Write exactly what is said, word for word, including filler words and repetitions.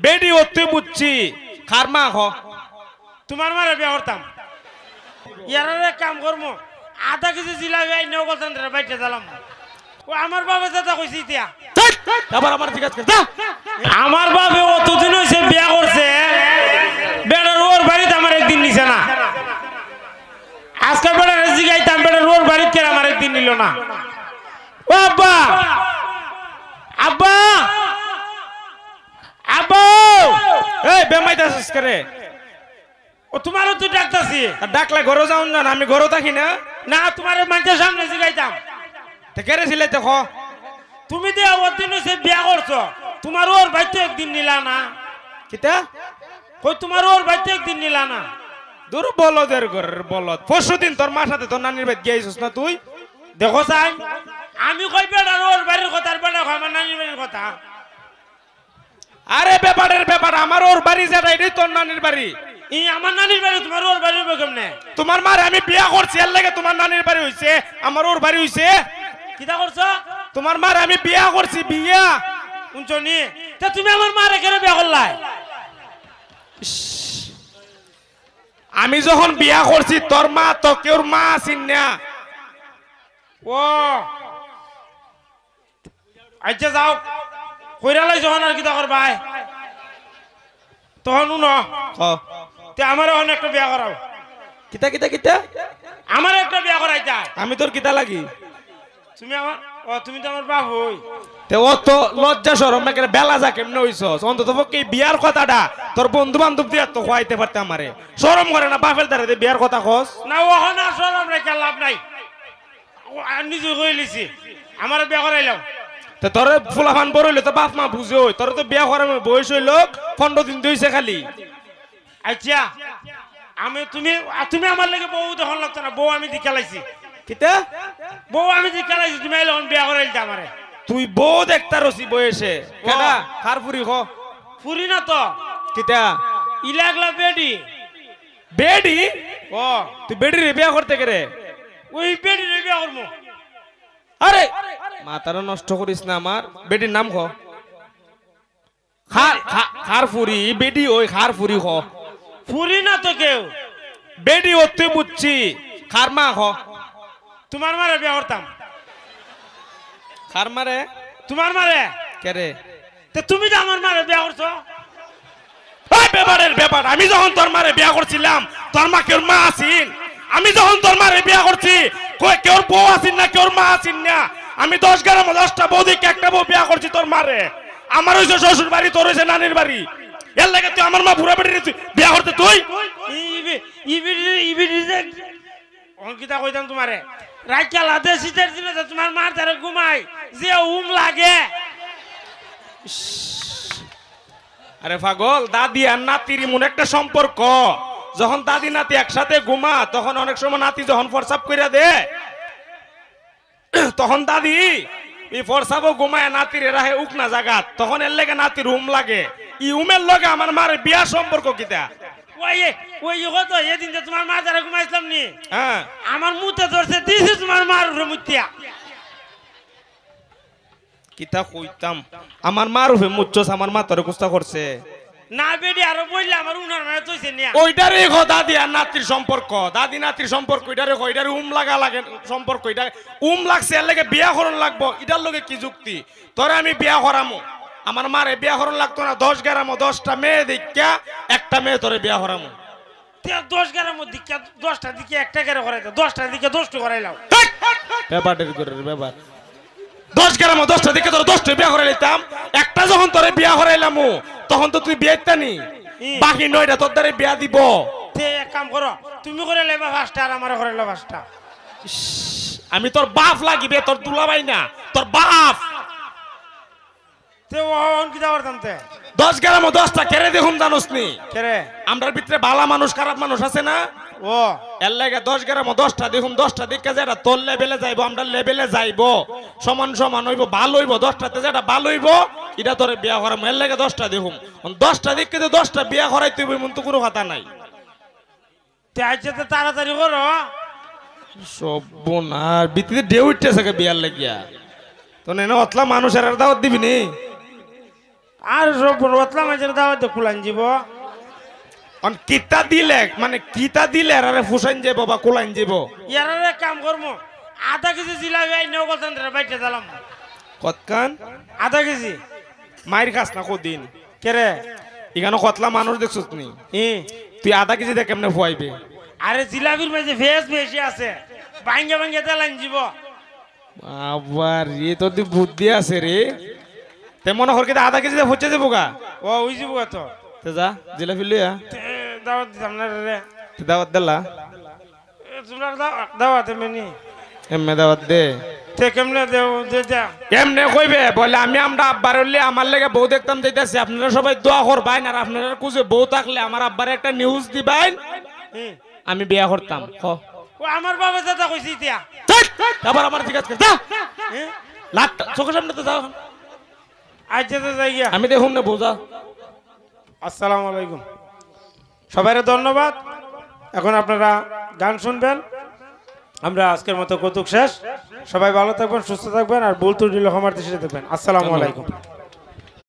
বেডি অতই বুঝছি, কার মা ক? তুমার মারে বিয়া করতাম। ইয়ারারে এক কাম করমু, আধা কেজি জিলাপি আইন্না অকলতান বাইট্টা দিলাম। ও আমার বাপে যেতা কইছে ইতা। ধ্যাৎ, আবার আমারে জিগাইস করে, যা। আমার বাপে অতদিন অইছে বিয়া করছে, বেটার অউর বাড়িত আমারে একদিন নিছে না। আজকে বেটারে জিগাইতাম, বেটার অউর বাড়িত কেরে আমারে একদিন নিলো না। ও আব্বা, আব্বা, আব্বা। এই বেমাইত আছস কেরে? ও, তুমারেও তো ডাকতাছি। আর ডাকলে ঘরো যাওন যান, আমি ঘরো থাকি না। না, তুমারে মানষর সামনে জিগাইতাম। তে কেরে ছিলাইতে ক? তুমি যে অতদিন অইছে বিয়া করছো, তুমার অউর বাড়িত একদিন নিলা না। কিতা? কই, তুমার অউর বাড়িত একদিন নিলা না। দুর বলদের ঘরর বলদ। পরশুদিন তোর মার সাথে তোর নানির বাড়িত গিয়া আইছস না তুই? দেখো চাই, আমি কই বেটার অউর বাড়ির কথা, আর বেটা কয় আমার নানির বাড়ির কথা। আরে বেপারের বেপার, আমার অউর বাড়ি যেটা, ইটাই তোর নানির বাড়ি। ই আমার নানির বাড়ি, তুমার অউর বাড়ি অইবো কেমনে? তুমার মারে আমি বিয়া করছি, এরলাগি তুমার নানির বাড়ি অইছে, আমার অউর বাড়ি অইছে। কিতা করছো? তুমার মারে আমি বিয়া করছি, বিয়া। হুনছো নি? তে তুমি আমার মারে কেরে বিয়া করলায়? ইস, আমি যখন বিয়া করছি, তোর মা তো কেউর মা আছিল না। ও, আইচ্ছা, যাও, কইরালাইছো, অখন আর কিতা করবায়? তখন হুনো, ক। তে আমারে অখন একটা বিয়া করাও। কিতা, কিতা, কিতা? আমারে একটা বিয়া করাইতায়। আমি তোর কিতা লাগি? তুমি আমার, ও, তুমি তো আমার বাপ অই। তে অত লজ্জা শরম না কেরে, বেলা যা কেমনে অইছস? অন্তত পক্ষে ই বিয়ার কথাটা তোর বন্ধু বান্ধব দিয়া তো কওয়াইতে পারতে আমারে। শরম করে না বাপের দ্বারে দে বিয়ার কথা কস? না, অখন আর শরম রাখিয়া লাভ নাই। ও, আর নিজে কইলিছি, আমারে বিয়া করাইলাও। তে তোরে ফুলাফান বড় অইলে তো বাপ মা বুঝে অই, তোরে তো বিয়া করার বয়স অইলো পনরো দিন অইছে খালি। আইচ্ছা, আমি, তুমি, আ, তুমি আমার লাগি বউ দেখন লাগতো না, বউ আমি দেখিয়া লাইছি। কিতা? বউ আমি দেখিয়া লাইছি, তুমি আইলে অখন বিয়া করাইলিতা আমারে। তুই বউ দেখতা রসি বয়সে। ও। কেডা? কার ফুরি ক? ফুরি না তো। কিতা? ইলা একলা বেডি। বেডি? ও। তুই বেডিরে বিয়া করতে কেরে? ওই বেডিরে বিয়া করমু। আরে, মাথাটা নষ্ট করিস না আমার। বেডির নাম ক। কার, কা-, কার ফুরি? ই বেডি অই, কার ফুরি ক। ফুরি না তো কেউ। বেডি অতই বুঝছি, কার মা ক। তুমার মারে বিয়া করতাম। কার মারে? তুমার মারে। কেরে? তে তুমি তো আমার মারে বিয়া করছো। এই বেপারের বেপার, আমি যখন তোর মারে বিয়া করছিলাম, তোর মা কেউর মা আছিল? আমি যখন তোর মারে বিয়া করছি, কই কেউর বউ আছিল না, কেউর মা আছিল না? আমি দশ গ্রামো দশটা বউ দেখিয়া একটা বউ বিয়া করছি তোর মারে। আমার অইছে শ্বশুর বাড়ি, তোর অইছে নানির বাড়ি। এরলাগি তুই আমার মা বুড়া বেটিরে তুই বিয়া করতে তুই? ই-, ইবি-, ইবি-, ইবি-, অখন কিতা কইতাম তুমারে? রাইত কালা দে শীতর দিনে যে তুমার মার ধারে ঘুমাই, যে উম লাগে। ইস। আরে পাগল, দাদি আর নাতির এমন একটা সম্পর্ক, যখন দাদি নাতি একসাথে ঘুমা, তখন অনেক সময় নাতি যখন ফরসাব কইরা দে, তখন দাদি ই ফরসাবো ঘুমায় নাতিরে রাহে উকনা জাগাত, তখন এরলাগি নাতির উম লাগে। ই উমের লগে আমার মার বিয়ার সম্পর্ক কিতা? ওই, ওই, ওই তো, এদিন যে তুমার মার ধারে ঘুমাইছলাম নি? হ্যাঁ। আমার মুতে ধরছে, দিছি তুমার মার উপরে মুতিয়া। কিতা কইতাম? আমার মার উপরে মুতছস, আমার মা তোরে কুস্তা করছে? না বেডি, আরো বইলা আমার উনার মানে তৈছে নিয়া। ওইটারে ক দাদি আর নাতির সম্পর্ক, দাদি নাতির সম্পর্ক, ওইটারে ক, ওইটারে উম লাগা লাগে সম্পর্ক, এটা উম লাগছে, এরলাগি বিয়া করন লাগবো, ইটার লগে কি যুক্তি? তোরে আমি বিয়া করামু, আমার মারে বিয়া করন লাগতো না, দশ গ্রামো দশটা মেয়ে দেখিয়া একটা মেয়ে তোরে বিয়া করামু। তে দশ গ্রামো দেখিয়া দশটা দেখিয়া একটা কেরে করাইতে, দশটা দেখিয়া দশটা করাইলাও। হেই! ব্যাপারটা কি করে রে, ব্যাপার? দশ গ্রামো দশটা দেখিয়া তোরে দশটা বিয়া করাইলাইতাম, একটা যখন তোরে বিয়া করাইলামু, তখন তো তুই বিয়াইতা নি। ই। বাকি নয়টা তোর দ্বারে বিয়া দিব। তে এক কাম করো, তুমি করাইলাইবা পাঁচটা আর আমারে করাইলাও পাঁচটা। ইস, আমি তোর বাপ লাগিবে, তোর দুলাভাই না, তোর বাপ। তে অখন কিতা করতাম তে? দশ গ্রামো দশটা কেরে দেখুম জানোস নি? কেরে? আমরার ভিতরে ভালা মানুষ, খারাপ মানুষ আছে না? ও। এরলাগি দশ গ্রামো দশটা দেখুম, দশটা দেখিয়া যেটা তোর লেভেলে যাইবো, আমরার লেভেলে যাইবো, সমান সমান অইবো, ভালা অইবো, দশটাতে যেটা ভালা অইবো, ইটা তোরে বিয়া করামু, এরলাগি দশটা দেখুম। অখন দশটা দেখিয়া তো দশটা বিয়া করাইতে অইবো, এমন তো কুনু কথা নাই। তে আইচ্ছা, তে তাড়াতাড়ি করো। সর্বনাশ, ভিতরে ঢেউ উঠতেছে কে বিয়ার লাগিয়া। তো নেনে অতলা মানুষ এরার দাওয়াত দিবি নি? আর সব বড় পাতলা মাঝে দাওয়াত দে কুলাইন যাব। অন কিতা দিলে, মানে কিতা দিলে এরারে ফুসাইন যাইব বা কুলাইন যাইব? ইয়ারারে এক কাম করমু, আধা কেজি জিলাপি আইন, নগদ রে বাইটে দিলাম। কতখান? আধা কেজি। মাইর খাস না কদিন? কেরে? ইখানো কতলা মানুষ দেখছস নি? ই তুই আধা কেজি দে কেমনে ফুয়াইবে? আরে, জিলাপির মাঝে ফেস বেশি আছে, ভাঙ্গে ভাঙ্গে দিলাইন যাব। আবার এ তোর দি বুদ্ধি আছে রে। তে মনে কর কি আধা কেজি দে ফুচে যাবো গা। ও, ওই যাব তো। তে যা, জিলাপি লইয়া। তে দাওয়াত দিতাম না রে। তে দাওয়াত দিলা। এ, তোমরা দাও-, দাওয়াত এমনি। এমনে দাওয়াত দে। তে কেমনে দেও, দে দে। এমনে কইবে বলে, "আমি আমরা আব্বার হইলে আমার লেগে বউ দেখতাম যাইতাছি, আপনারা সবাই দোয়া করবেন, আর আপনারা খুঁজে বউ থাকলে আমার আব্বার একটা নিউজ দিবেন, হুম। আমি বিয়া করতাম।" ক। ও, আমার বাবা দাদা কইছি ইতিয়া। ধ্যাৎ, আবার আমার জিজ্ঞাসা করে, যা। হ্যাঁ? লাত, চোখের সামনে তো যাও। আজ যেতে যাই গিয়া। আমি দেখুন না, বউ যা। আসসালামু আলাইকুম। সবাইরে ধন্যবাদ। এখন আপনারা গান শুনবেন। আমরা আজকের মতো কৌতুক শেষ। সবাই ভালো থাকবেন, সুস্থ থাকবেন, আর ভুল ত্রুটি হলে ক্ষমার দৃষ্টিতে দেখবেন। আসসালামু আলাইকুম।